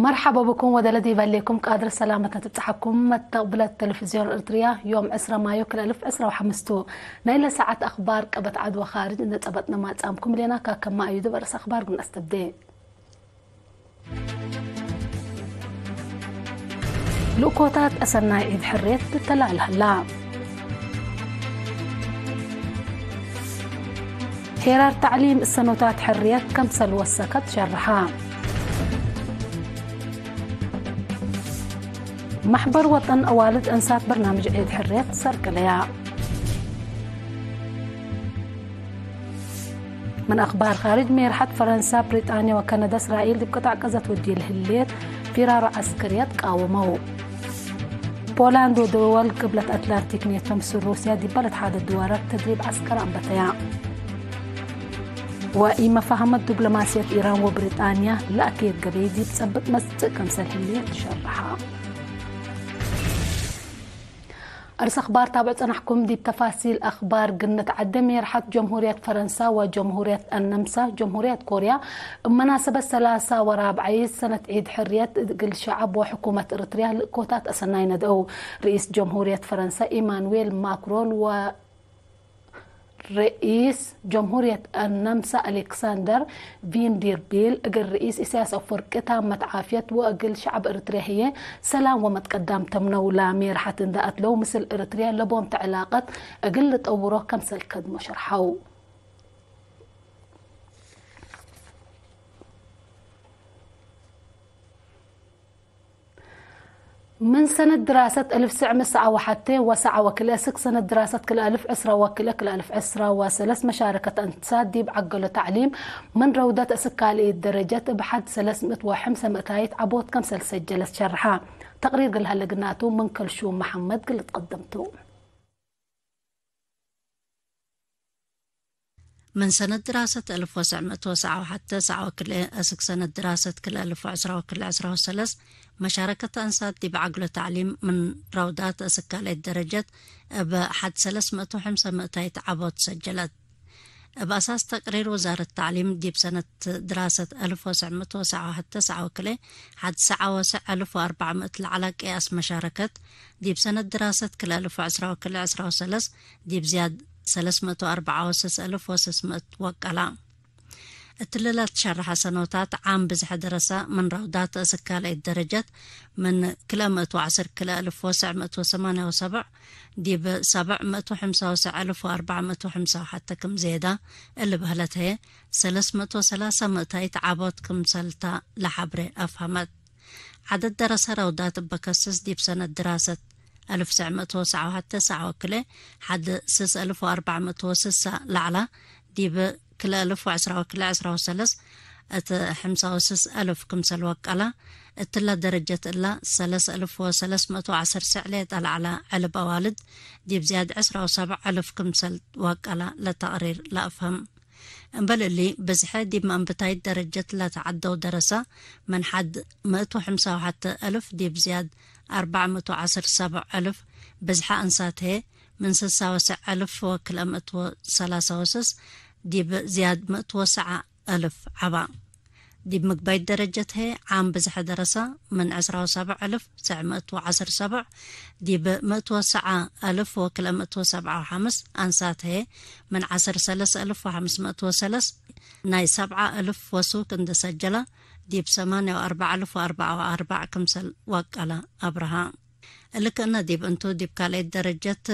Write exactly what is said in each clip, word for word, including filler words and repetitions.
መርሐባ ብኩም ወደለ ዲብ ህሌኩም ቃድር ሰላመት ነትብጽሐኩም። መተቅብለት ቴሌቪዝዮን ኤርትርያ፣ ዮም ዕስራ ማዮ ክልኤ አልፍ ዕስራ ወሐምስ ቱ። ናይለ ሰዓት አኽባር ቀበት ዐድ ወኻርጅ እንዴ ጸበጥነ ማጽአምኩም ሌና። ካከማ አዩ ዲብ አርእስ አኽባር ግነ አስተብዴ። ልእኮታት አሰናይ ዒድ ሕርየት ትተላል ሀላ። ሄራር ተዕሊም እሰኖታት ሕርየት ከምሰል ወሰከት ሸርሐ። መሕበር ወጠን አዋልድ አንሳት በርናምጅ ዒድ ሕርየት ሰርቅለያ። ምን አኽባር ኻርጅ፣ ሜርሐት ፈረንሳ፣ ብሪጣንያ ወከነዳ እስራኤል ዲብ ቅጣዕ ቀዘት ወድየ ለህሌት ፊራሮ ዐስከርያት ቃወመው። ፖላንድ ወደወል ቅብለት አትላንቲክ ኔቶ ምስል ሩስያ ዲብ በለትሓደ ድዋራት ተድሪብ ዐስከር አንበተያ። ወኢመፋህመት ዲፕሎማስየት ኢራን ወብሪጣንያ ለአክየት ገበይ ዲብ ጸብጥ መጽእ ክምሰል ህሌት ሸርሐ። አርእስ አኽባር ታብዕ ጸናሕኩም። ዲብ ተፋሲል አኽባር ግንትዓደ። ሜርሐት ጀምሁርየት ፈረንሳ ወጀምሁርየት አነምሳ ጀምሁርየት ኮርያ እብ መናሰበት ሰላሳ ወራብዓይት ሰነት ዒድ ሕርየት እግል ሸዐብ ወሕኩመት ኤረትርያ ልእኮታት አሰናይ ነድአው። ርኢስ ጀምሁርየት ፈረንሳ ኢማኑዌል ማክሮን ወ ርኢስ ጀምሁርየት አነምሳ አሌክሳንደር ቪን ዲር ቢል እግል ርኢስ ኢሳያስ አፈወርቂ ታመት ዓፍየት ወእግል ሸዐብ ኤረትርያ ህዬ ሰላም ወመትቀዳም ተምነው። ላሜርሐት እንዴ አትለው ምስል ኤረትርያ ለቦም ተዕላቀት እግል ልጠውሮ ከምሰል ከድሞ ሸርሐው። ምን ሰነት ድራሰት አልፍ ትስዕ ምእት ሰዓ ወሐቴ ወሰዓ ወክልኤ እስክ ሰነት ድራሰት ክልኤ አልፍ ዕስራ ወክልኤ ክልኤ አልፍ ዕስራ ወሰለስ መሻረከት አንሳት ዲብ ዐገሎ ተዕሊም ምን ረውዳት እስክ ካልእየት ደረጀት እብ ሐድ ሰለስ ምእት ወሐምሰ ምእታይት ዐቦት ከምሰል ሰጀለት ሸርሐ። ተቅሪር እግል ሀለ ግናቱ ምን ከልሹም መሐመድ እግል ልትቀደም ቱ። ምን ሰነት ድራሰት አልፍ ወትስዕ ምእት ወሰዓ ወሐቴ ሰዓ ወክልኤ እስክ ሰነት ድራሰት ክልኤ አልፍ ወዕስራ ወክልኤ ዕስራ ወሰለስ መሻረከት አንሳት ዲብ ዐግሎ ተዕሊም ምን ረውዳት እስክ ካልአይት ደረጀት እብ ሐድ ሰለስ ምእት ወሐምሰ ምእታይት ዐቦት ሰጀለት። እብ አሳስ ተቅሪር ወዛረት ተዕሊም ዲብ ሰነት ድራሰት አልፍ ወትስዕ ምእት ወሰዓ ወሐቴ ሰዓ ወክልኤ ሐድ ሰዓ ወሰዕ አልፍ ወአርበዕ ምእት ለዐላ ቅያስ መሻረከት ዲብ ሰነት ድራሰት ክልኤ አልፍ ወዕስራ ወክልኤ ዕስራ ወሰለስ ዲብ ዝያድ ሰለስ ምእት ወአርበዓ ወስስ አልፍ ወስስ ምእት ወቀላ። እትለ ለትሸረሐ ሰኖታት ዓም ብዝሐ ደረሰ ምን ረውዳት እስክ ካልአይት ደረጀት ምን ክልኤ ምእት ወዐስር ክልኤ አልፍ ወትስዕ ምእት ወሰማንያ ወሰብዕ ዲብ ሰብዕ ምእት ወሐምሳ ወሰዕ አልፍ ወአርበዕ ምእት ወሐምሳ ወሐቴ ክም ዜዳ እሊ በህለት ህዬ ሰለስ ምእት ወሰላሳ ምእታይት ዐቦት ክምሰልታ ለሐብሬ አፍሀመት። ዐደድ ደረሰ ረውዳት እበ ከስስ ዲብ ሰነት ድራሰት አልፍ ትስዕ ምእት ወሰዓ ወሐቴ ሰዓ ወክልኤ ሐድ ስስ አልፍ ወአርበዕ ምእት ወስሳ ለዐላ ዲብ ክልኤ አልፍ ወዕስራ ወክልኤ ዕስራ ወሰለስ እት ሐምሳ ወስስ አልፍ ክምሰል ወቀላ። እትላ ደረጀት እላ ሰለስ አልፍ ወሰለስ ምእት ወዐስር ስዕ ሌጠ ለዐላ ዕልብ አዋልድ ዲብ ዝያድ ዕስራ ወሰብዕ አልፍ ክምሰል ወቀላ ለተቅሪር ለአፍሀም። እምበል እሊ፣ ብዝሐ ዲብ መንብታይት ደረጀት ለተዐደው ደረሰ ምን ሐድ ምእት ወሐምሳ ወሐቴ አልፍ ዲብ ዝያድ አርበዕ ምእት ወዐስር ሰብዕ አልፍ፣ ብዝሐ አንሳት ህዬ ምን ስሳ ወሰዕ አልፍ ወክልኤ ምእት ወሰላሳ ወስስ ዲብ ዝያድ ምእት ወሰዓ አልፍ ዐባ። ዲብ ምግባይት ደረጀት ህዬ ዓም ብዝሐ ደረሰ ምን ዕስራ ወሰብዕ አልፍ ትስዕ ምእት ወዐስር ሰብዕ ዲብ ምእት ወሰዓ አልፍ ወክልኤ ምእት ወሰብዓ ወሐምስ አንሳት ህዬ ምን ዐስር ሰለስ አልፍ ወሐምስ ምእት ወሰለስ ናይ ሰብዓ አልፍ ወሱክ እንዴ ሰጀለ ዲብ ሰማንያ ወአርበዕ አልፍ ወአርበዓ ወአርበዕ ክምሰል ወቀለ አብርሃ። እሊ ክእነ ዲብ እንቱ፣ ዲብ ካልአይት ደረጀት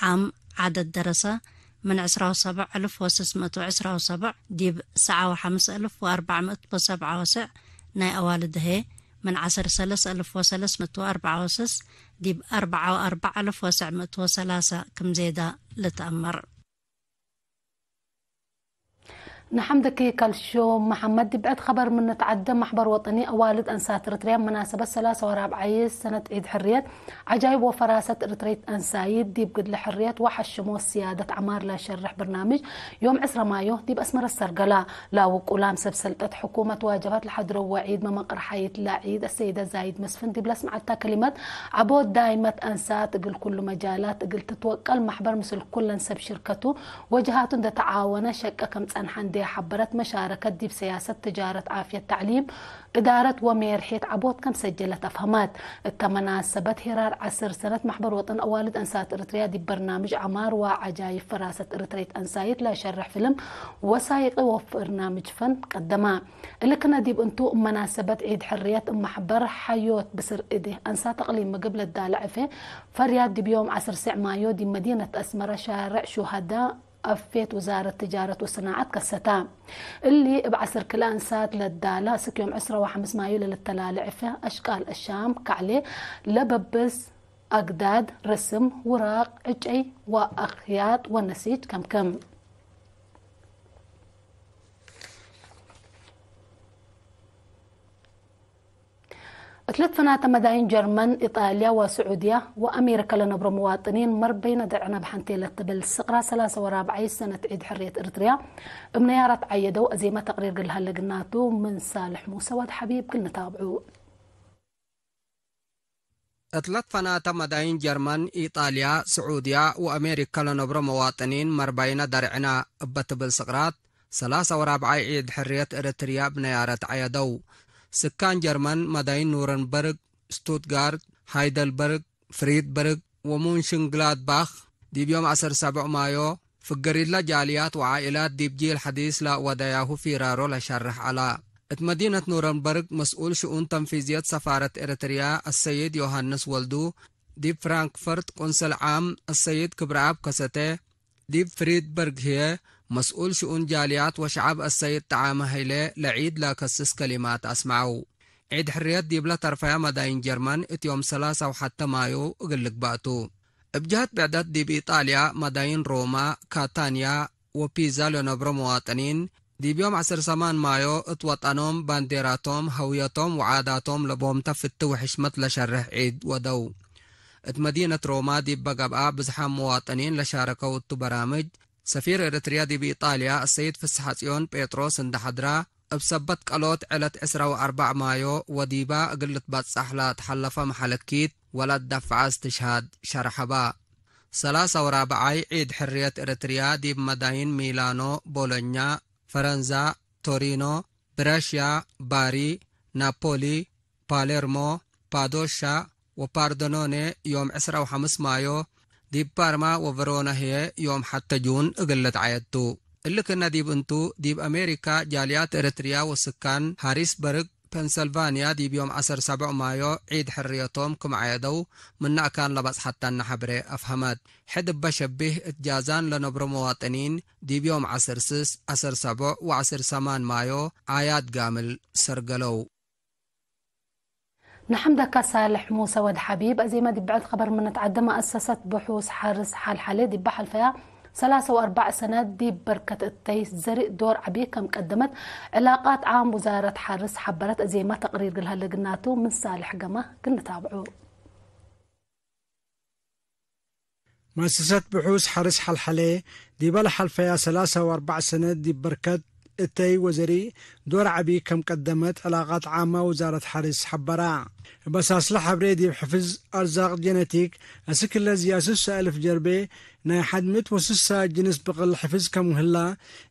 ዓም ዐደድ ደረሰ ምን ዕስራ ወሰብዕ አልፍ ወስስ ምእት ወዕስራ ወሰብዕ ዲብ ሰዓ ወሐምስ አልፍ ወአርበዕ ምእት ወሰብዓ ወስዕ ናይ አዋልድ ህዬ ምን ዐስር ሰለስ አልፍ ወሰለስ ምእት ወአርበዓ ወስስ ዲብ አርበዓ ወአርበዕ አልፍ ወስዕ ምእት ወሰላሳ ክም ዜዳ ልትአመር። ነሐምድኪ ከልሹም መሐመድ። ዲብ ብዕድ ኸበር ምን ንትዐደ፣ መሕበር ወጠኒ አዋልድ አንሳት ኤረትርያ፣ መናሰበት ሰላሳ ወራብዓይት ሰነት ዒድ ሕርየት፣ ዐጃይብ ወፈራሰት ኤረትርይት አንሳይት ዲብ ግድለ ሕርየት ወሐሽሞ ስያደት ዐማር ለሸርሕ በርናምጅ፣ ዮም ዕስራ ማዮ ዲብ አስመረ ሰርገላ። ለአውቁላም ሰብ ሰልጠት ሕኩመት ዋጀባት ለሐድረው ወዒድ መመቅር ሐይት ለዒድ አሰይደ ዛይድ መስፍን ዲብ ለስምዐታ ከሊመት፣ ዐቦት ዳይመት አንሳት እግል ኩሉ መጃላት እግል ትትወቀል፣ መሕበር ምስል ኩለን ሰብ ሽርከቱ ወጀሃቱ እንዴ ተዓወነ ሸቀ ከም ጸንሐ እንዴ ሐበረት፣ መሻረከት ዲብ ሰያሰት፣ ትጃረት፣ ዓፍየት፣ ተዕሊም፣ እዳረት ወሜርሔት ዐቦት ከም ሰጀለት አፍሀመት። እተ መናሰበት፣ ሄራር ዐስር ሰነት ማሕበር ወጠን አዋልድ አንሳት እርትርያ ዲብ በርናምጅ ዐማር ወዐጃይብ ፈራሰት እርትርየት አንሳይት ለሸርሕ ፍልም ወሳይቂ ወበርናምጅ ፈን ቀደማ። እሊ ክነ ዲብ እንቱ፣ እብ መናሰበት ዒድ ሕርየት እብ መሕበር ሐዮት ብስር እዴ አንሳት እቅሊም ምግብ ለዳለ ዕፌ ፈርያት ዲብ ዮም ዐስር ስዕ ማዮ ዲብ መዲነት አስመረ ሻርዕ ሹሀዳ አፌት ውዛረት ትጃረት ወሰናዐት ከሰታ። እሊ እብ ዐስር ክልኤ አንሳት ለዳለ፣ አስክ ዮም ዕስራ ወሐምስ ማዩ ለልተላለ ዕፈ፣ አሽቃል አሻም፣ ከዕሌ፣ ለበብስ፣ አግዳድ፣ ርስም፣ ውራቅ፣ ዕጨይ ወአክያጥ ወነሲጅ ከምክም። እት ለትፈናተ መዳይን ጀርመን፣ ኢጣልያ ወስዑድያ ወአሜሪከ ለነብሮ መዋጥኒን መርበይነ ደርዕነ ብሐንቴ ለትብል ስቅራ ሰላሰ ወራብዓይ ሰነት ዒድ ሕርየት እርትርያ እብ ነያራት ዐየደው። አዜመ ተቅሪር እግል ሀለ ግናቱ ምን ሳልሕ ሙሰ ወድ ሐቢብ እግል ንታብዑ። እት ለትፈናተ መዳይን ጀርመን፣ ኢጣልያ፣ ስዑድያ ወአሜሪከ ለነብሮ መዋጥኒን መርበይነ ደርዕነ እበ ትብል ስቅራት ሰላሰ ወራብዓይ ዒድ ሕርየት እርትርያ እብ ነያረት ዐየደው። ስካን ጀርመን መዳይን ኑረንበርግ፣ ስቱትጋርት፣ ሃይደልበርግ፣ ፍሪድበርግ ወሙንሽንግላድባኽ ዲብ ዮም ዐስር ሰብዕ ማዮ ፍገሪትለ ጃልያት ወዓኢላት ዲብ ጂል ሐዲስ ለወደያሁ ፊራሮ ለሸርሕ ዐላ። እት መዲነት ኑረንበርግ መስኡል ሽኡን ተንፊዝየት ሰፋረት ኤረትርያ አሰይድ ዮሐንስ ወልዱ፣ ዲብ ፍራንክፈርት ቁንስል ዓም አሰይድ ክብረአብ ከሰተ፣ ዲብ ፍሪድበርግ ህዬ፣ መስኡል ሽኡን ጃልያት ወሸዐብ አሰይድ ጠዓመ ሀይለ ለዒድ ለከስስ ከሊማት አስመዐው። ዒድ ሕርየት ዲብለ ተርፈያ መዳይን ጀርመን እት ዮም ሰላሳ ወሐተ ማዩ እግል ልግባእ ቱ። እብ ጀህት ብዕደት ዲብ ኢጣልያ መዳይን ሮማ፣ ካታንያ ወፒዛ ለነብሮ መዋጥኒን፣ ዲብ ዮም ዐስር ሰማን ማዮ እት ወጠኖም፣ ባንዴራቶም፣ ሀውየቶም ወዓዳቶም ለቦምተ ፍቲ ወሕሽመት ለሸርሕ ዒድ ወደው። እት መዲነት ሮማ ዲብ በገብአ ብዝሓም መዋጥኒን ለሻረከው እቱ በራምጅ፣ ሰፊር ኤረትርያ ዲብ ኢጣልያ አሰይድ ፍስሐጽዮን ጴጥሮስ እንደ ሐድራ፣ እብ ሰበት ቀሎት ዐለት ዕስራ ወአርበዕ ማዮ ወዲባ እግል ልትበጸሕ ለተሐለፈ መሐለኪት ወለአትደፍዐ እስትሽሃድ ሸርሐባ። ሰላሳ ወራብዓይ ዒድ ሕርየት ኤረትርያ ዲብ መዳይን ሚላኖ፣ ቦሎኛ፣ ፈረንዛ፣ ቶሪኖ፣ ብረሽያ፣ ባሪ፣ ናፖሊ፣ ፓሌርሞ፣ ፓዶሻ ወፓርደኖኔ ዮም ዕስራ ወሐምስ ማዮ ዲብ ፓርማ ወቨሮና ህዬ ዮም ሐተ ጁን እግል ልትዐየድ ቱ። እሊ ክእነ ዲብ እንቱ፣ ዲብ አሜሪካ ጃልያት ኤረትርያ ወስካን ሃሪስበርግ፣ ፔንሰልቫንያ ዲብ ዮም ዐሰር ሰቦዕ ማዮ ዒድ ሕርየቶም ክም ዐየደው ምነ አካን ለበጽሐተነ ሐብሬ አፍሀመት። ሕድ እበ ሸቢህ እት ጃዛን ለነብሮ መዋጥኒን ዲብ ዮም ዐሰር ስስ፣ ዐሰር ሰቦዕ ወዐሰር ሰማን ማዮ ዓያድ ጋምል ሰርገለው። ነሐምደከ ሳልሕ ሙሰ ወድ ሐቢብ። አዜመ ዲብ ብዕድ ኸበር ምን ንትዓደ፣ መአሰሰት ብሑስ ሐርስ ሐልሐሌ ዲበ ሐልፈያ ሰላሰ ወአርበዕ ሰነት ዲብ በርከት እተይ ዘሪእ ዶር ዐቢ ከም ቀደመት ዕላቃት ዓም ውዛረት ሐርስ ሐበረት። አዜመ ተቅሪር እግል ሀለ ግናቱ ምን ሳልሕ ገማ እግል ንታብዑ። መአሰሰት ብሑስ ሐርስ ሐልሐሌ፣ ዲበ ለሐልፈያ ሰላሰ ወአርበዕ ሰነት ዲብ በርከት እተይ ወዘሪእ ዶር ዐቢ ከም ቀደመት ዕላቃት ዓመ ውዛረት ሐርስ ሐበራ። እብ አሳስለ ሐብሬ ዲብ ሕፍዝ አርዛቅ ጄነቲክ አስክ ለዝያድ ሱሰ አልፍ ጀርቤ ናይ ሐድ ምእት ወስሳ ጅንስ ብቅል ሕፍዝ ከም ህላ፣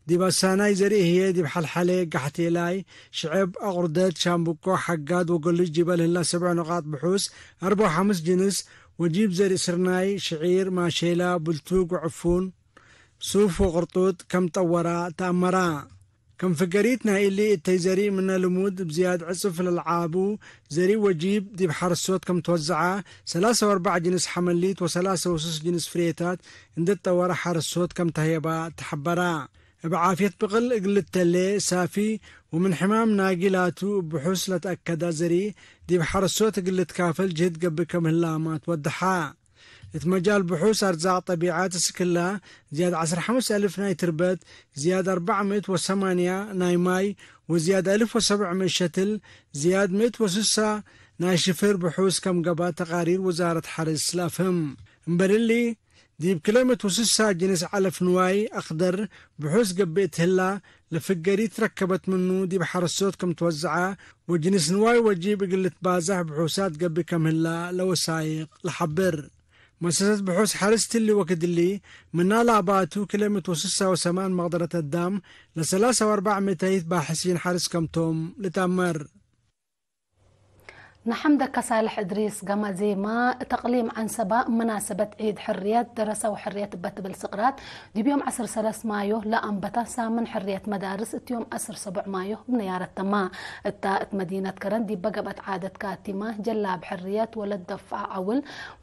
ዲብ አሳናይ ዘሪእ ህዬ ዲብ ሐልሐሌ፣ ጋሕቴላይ፣ ሽዕብ፣ አቁርደት፣ ሻምብቆ፣ ሐጋድ ወገሉጅ ዲበ ለህላ ሰብዕ ንቃጥ ብሑስ አርበዕ ወሐምስ ጅንስ ወጂብ ዘርእ ስርናይ፣ ሽዒር፣ ማሼላ፣ ብልቱግ ወዕፉን፣ ሱፍ ወቅርጡጥ ከም ጠወራ ተአመራ። ከም ፍገሪት ናይ እሊ እተይ ዘርእ ምነ ልሙድ እብ ዝያድ ዕጽፍ ለልዓቡ ዘርእ ወጂብ ዲብ ሐረሶት ከም ትወዘዐ፣ ሰላሰ ወአርበዕ ጅንስ ሐመሊት ወሰላሰ ወሱስ ጅንስ ፍሬታት እንዴ ትጠወረ ሐረሶት ከም ተህየባ ተሐበራ። እብ ዓፍየት ብቅል እግል ልተሌ ሳፊ ወምን ሕማም ናጊ ላቱ እብ ብሑስ ለተአከደ ዘርእ ዲብ ሐረሶት እግል ልትካፈል ጅህድ ገብእ ከም ህላመ ትወደሐ። እት መጃል ብሑስ አርዛቅ ጠቢዐት እስክላ፣ ዝያድ ዐስር ሐምስ አልፍ ናይ ትርበት፣ ዝያድ አርበዕ ምእት ወሰማንያ ናይ ማይ ወዝያድ አልፍ ወሰብዕ ምእት ሸትል፣ ዝያድ ምእት ወስሳ ናይ ሽፍር ብሑስ ከም ገብአ ተቃሪር ውዛረት ሐርስ ለአፍህም። እምበል እሊ፣ ዲብ ክለ ምእት ወስሳ ጅንስ ዐለፍ ንዋይ አክደር ብሑስ ገብእ እት ህላ፣ ለፍገሪት ረከበት ምኑ ዲብ ሐረሶት ከም ትወዘዐ ወጅንስ ንዋይ ወጂብ እግል ልትባዘሕ ብሑሳት ገብእ ከም ህላ ለወሳይቅ ለሐብር። መሰሰት ብሑስ ሐርስ ትሊ ወክድሊ፣ ምና ለአባቱ ክልኤ ምእት ወስሳ ወሰማን መቅደረት አዳም ለሰላሳ ወአርበዕ ምእተይት ባሕሲን ሐርስ ከምቶም ልትአመር። ነሐምደከ ሳልሕ እድሪስ ገመ ዜማ። እት አቅሊም ዐንሰበ፣ መናሰበት ዒድ ሕርየት፣ ደረሰ ወሕርየት እበ ትብል ስቅራት፣ ዲብ ዮም ዐስር ሰለስ ማዮ ለአንበተ ሳምን ሕርየት መዳርስ፣ እት ዮም ዐስር ሰቡዕ ማዮ እብ ነያረት ተማ። እታ እት መዲነት ከረን ዲበ ገብአት ዓደት ካቲመ፣ ጀላብ ሕርየት ወለት ደፍዐ ዐውል፣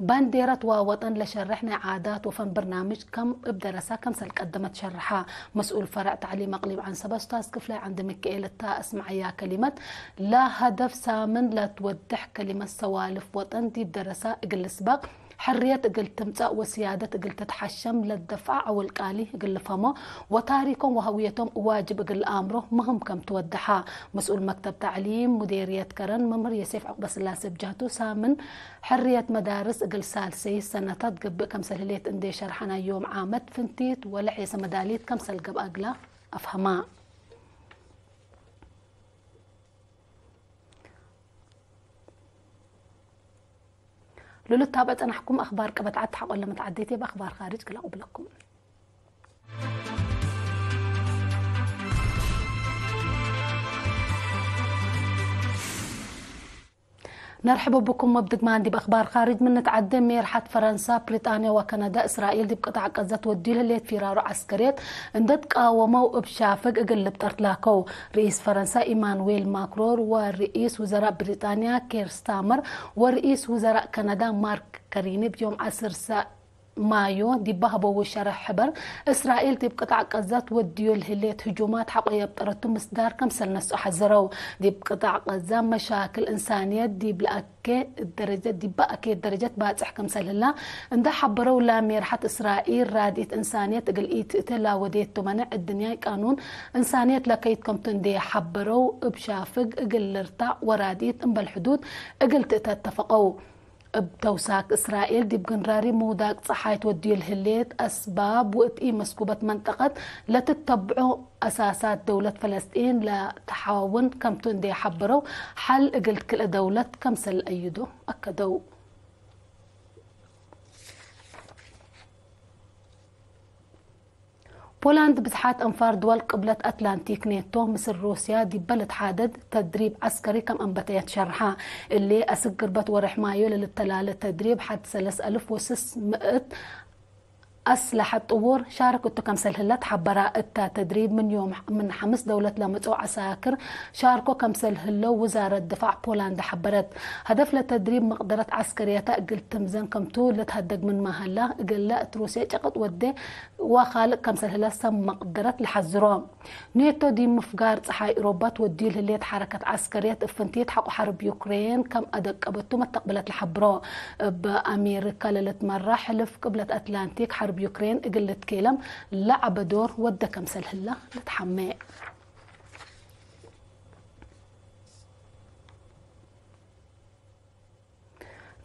ባንዴረት ወወጠን ለሸርሕ ናይ ዓዳት ወፈን በርናምጅ ከም እብ ደረሰ ከምሰል ቀደመት ሸርሐ። መስኡል ፈረዕ ተዕሊም አቅሊም ዐንሰበ ኡስታዝ ክፍላይ ዐንድ ሚካኤል እታ አስመዐያ ከሊመት፣ ለሀደፍ ሳምን ለትወድሕ ከሊመት ሰዋልፍ ወጠን ዲብ ደረሰ እግል ልስበቅ፣ ሕርየት እግል ትምጸእ ወስያደት እግል ትትሐሸም ለትደፍዐ ዐውል ቃሊ እግል ልፍሀሞ ወታሪኮም ወሀውየቶም ዋጅብ እግል ለአምሮ ምህም ከም ትወደሐ። መስኡል መክተብ ተዕሊም ሙዴርየት ከረን መምህር ዮሴፍ ዑቅበስላሴ እብ ጀህቱ ሳምን ሕርየት መዳርስ እግል ሳልሰይት ሰነታት ገብእ ከምሰል ህሌት እንዴ ሸርሐ ናይ ዮም ዓመት ፍንቲት ወለሔሰ መዳሊት ከምሰል ገብአ እግላ አፍሀማ። ለልትታበዕ ጸናሕኩም አክባር ቀበት ዐድ ሐቆለ መትዓዴት እብ አክባር ካርጅ እግል አቅብለኩም። ነርሕብ ብኩም። እብ ድግማን ዲብ አክባር ካርጅ ምን ንትዓዴ፣ ሜርሐት ፈረንሳ፣ ብሪጣንያ ወከነዳ፣ እስራኤል ዲብ ቅጣዕ ቀዘት ወድዩ ለህሌት ፊራሮ ዐስከርየት እንዴ ትቃወመው እብ ሻፍግ እግል ልብጠር ትላከው። ርኢስ ፈረንሳ ኢማኑዌል ማክሮን ወርኢስ ውዘራእ ብሪጣንያ ኬር ስታመር ወርኢስ ውዘራእ ከነዳ ማርክ ከሪኒ እብ ዮም ዐስር ሰ- ማዮ ዲብ ሀበው ሸረሕ ሕበር፣ እስራኤል ዲብ ቅጣዕ ቀዛት ወድዮ ለህሌት ህጁማት ሐቆ የብጠረቱ ምስዳር ከምሰል ነስኦ ሐዘረው። ዲብ ቅጣዕ ቀዛ መሻክል እንሳንየት ዲብ ለአኬ ደረጀት፣ ዲብ አኬ ደረጀት ባጽሕ ከምሰል ህላ እንደ ሐበረው፣ ላሜርሐት እስራኤል ራድኢት እንሳንየት እግል ኢትእቴ ላወዴት ቱ መነዕ እድንያይ ቃኑን እንሳንየት ለከይት ከምቱ እንዴ ሐበረው፣ እብ ሻፍግ እግል ልርታዕ ወራድኢት እምበል ሕዱድ እግል ትእተ አተፈቀው። እብ ተውሳክ፣ እስራኤል ዲብ ግንራሪ ምውዳቅ ጸሓይ ትወድዩ ለህሌት አስባብ ወእት ኢመስኩበት መንጠቀት ለትተብዖ አሳሳት ደውለት ፈለስጢን ለተሓውን ከምቱ እንዴ ሐበረው፣ ሐል እግል ክልኤ ደውለት ከምሰል ለአይዶ አከደው። ፖላንድ ብዝሓት አንፋር ድወል ቅብለት አትላንቲክ ኔቶ ምስል ሩስያ ዲበ ልትሓደድ ተድሪብ ዐስከሪ ከም አንበተየት ሸርሐ። እሊ አስክ ግርበት ወርሕ ማዮ ለልተላለ ተድሪብ ሐድ ሰለስ አልፍ ወስስ ምእት አስለሐት ጥዉር ሻርክ እቱ ከምሰል ህለ ተሐበራ። እታ ተድሪብ ምን ዮም ምን ሐምስ ደውለት ለመጽኦ ዐሳክር ሻርኮ ከምሰል ህለው ውዛረት ድፋዕ ፖላንድ ሐበረት። ሀደፍ ለተድሪብ መቅደረት ዐስከርየተ እግል ትምዘን ከምቱ ልትሀደግ ምንመ ሀላ፣ እግለ እት ሩስየ ጨቅጥ ወዴ ወካልእ ከምሰል ህለ ሰብ መቅደረት ለሐዝሮ። ኔቶ ዲብ ምፍጋር ጸሓይ እሮባ ትወድዩ ለህሌት ሐረከት ዐስከርየት እብ ፍንቲት ሐቆ ሐርብ ዩክሬን ከም አደቀበቱ መተቅብለት ለሐብሮ። እብ አሜሪካ ለልትመራ ሕልፍ ቅብለት አትላንቲክ ሐርብ ዩክሬን እግል ልትኬለም ለዐበ ዶር ወደ ከምሰል ህለ ልትሐሜ።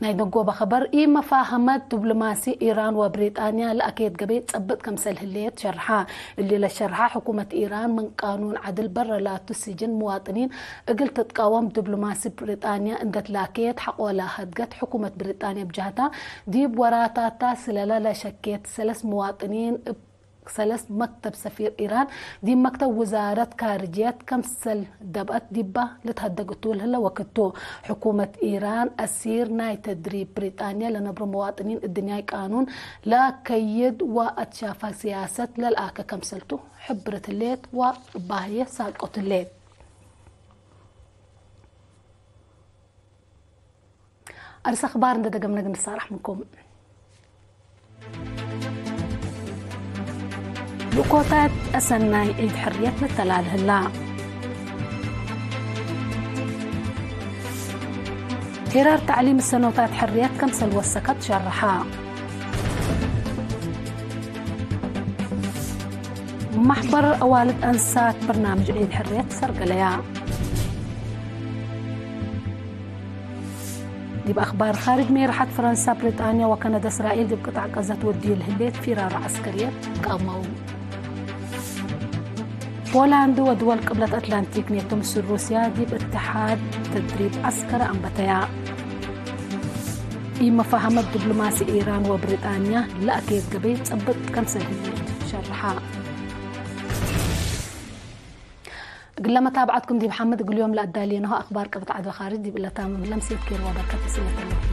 ናይ ነጎበ ኸበር፣ ኢመፋሀመት ዲብሎማሲ ኢራን ወብሪጣንያ ለአኬት ገበይ ጸብጥ ከምሰል ህሌት ሸርሐ። እሊ ለሸርሐ፣ ሕኩመት ኢራን ምን ቃኑን ዐድል በረ ላቱ ስጅን ምዋጥኒን እግል ትትቃወም ዲብሎማሲ ብሪጣንያ እንዴ ትላኬት ሐቆ ለሀድገት፣ ሕኩመት ብሪጣንያ ብጀህታ ዲብ ወራታታ ስለላ ለሸኬት ሰለስ ምዋጥኒን እብ ሰለስ መክተብ ሰፊር ኢራን ዲብ መክተብ ውዛረት ካርጅየት ከምሰል ደብአት ዲባ ልትሀደግ እቱ ለህለ ወክድ ቱ። ሕኩመት ኢራን አሲር ናይ ተድሪብ ብሪጣንያ ለነብሮ መዋጥኒን እድንያይ ቃኑን ለአከይድ ወአትሻፋ ሲያሰት ለልአከ ከምሰልቱ ሕብርት ህሌት ወባህየ ሳልቆት ህሌት። አርስ አኽባር እንደ ደገምነ ግንሳራሕ ምንኩም። ልኡኮታት አሰናይ ዒድ ሕርየት ልተላል ህላ። ሄራር ተዕሊም ሰኖታት ሕርየት ከምሰል ወሰከት ሸርሐ። መሕበር አዋልድ አንሳት በርናምጅ ዒድ ሕርየት ሰርገለያ። ዲብ አኽባር ኻርጅ፣ ሜርሐት ፈረንሳ፣ ብሪጣንያ ወከነዳ እስራኤል ዲብ ቅጣዕ ቀዘት ወድዩ ለህሌት ፊራሮ ዐስከርየት ቀመው። ፖላንድ ወድወል ቅብለት አትላንቲክ ኔቶ ምስል ሩስያ ዲብ እትሓድ ተድሪብ ዐስከሪ አንበተያ። ኢመፋሀመት ዲብሎማሲ ኢራን ወብሪጣንያ ለአኬት ገበይ ጸብጥ ከምሰል ህሌት ሸርሐ። እግለ መታብዐትኩም ዲብ ሐመድ እግል ዮም ለአዳሌነሁ አክባር ቀበት ዐድ ወካርጅ ዲብ እለ ታምም ለምሴት ኬር ወበርከት ምስለ ተለኩ።